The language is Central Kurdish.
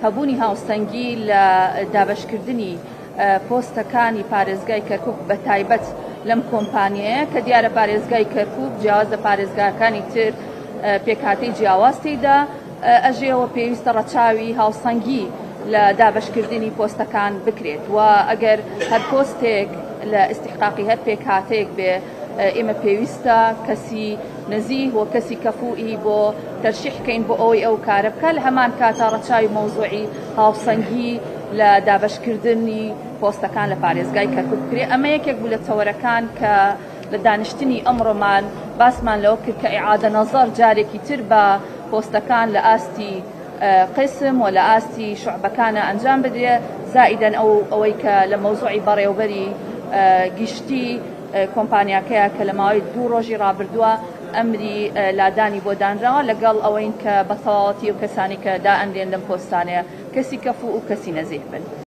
هەبوونی هاوسەنگی لە دابەشکردنی پۆستەکانی پارێزگای کەرکوک بە تایبەت لەم کۆمپانیایە کە دیارە پارێزگای کەرکوک جیاواز لە پارێزگاکانی تر پێکهاتەی جیاواز تێیدا ئەژێەوە پێویستە ڕەچاوی هاوسەنگی لە دابەشکردنی پۆستەکان بکرێت و ئەگەر هەر پۆستێک لە ئیستیحقاقی هەر پێکهاتەیەک بێ ئێمە پێویستە کەسی نەزیه و کەسی کەفوئی بۆ تەرشیح کەین بۆ ئەوەی ئەو کارە بکا، لە هەمان کاتا ڕەچاوی مەوزوعی هاوسەنگی لە دابەشکردنی پۆستەکان لە پارێزگای کەرکوک بکرێ. ئەمە یەکێک بوو لە تەوەرەکان کە لە دانیشتنی ئەمڕۆمان باسمان لەوە کرد کە ئیعادە نەزەر جارێکی تر بە پۆستەکان لە ئاستی قسم و لە ئاستی شوعبەکانا ئەنجام بدرێ، زائیدەن ئەو ئەوەی کە لە مەوزوعی بەڕێوبەری گشتی کۆمپانیاکەیە کە لە ماوەی دوو ڕۆژی ڕابردووە ئەمری لادانی بۆ دانراوە، لەگەڵ ئەوەین کە بە تەواوەتی ئەو کەسانەی کە دائەنرێن لەم پۆستانەیە کەسی کەفوو و کەسی نەزیه بن.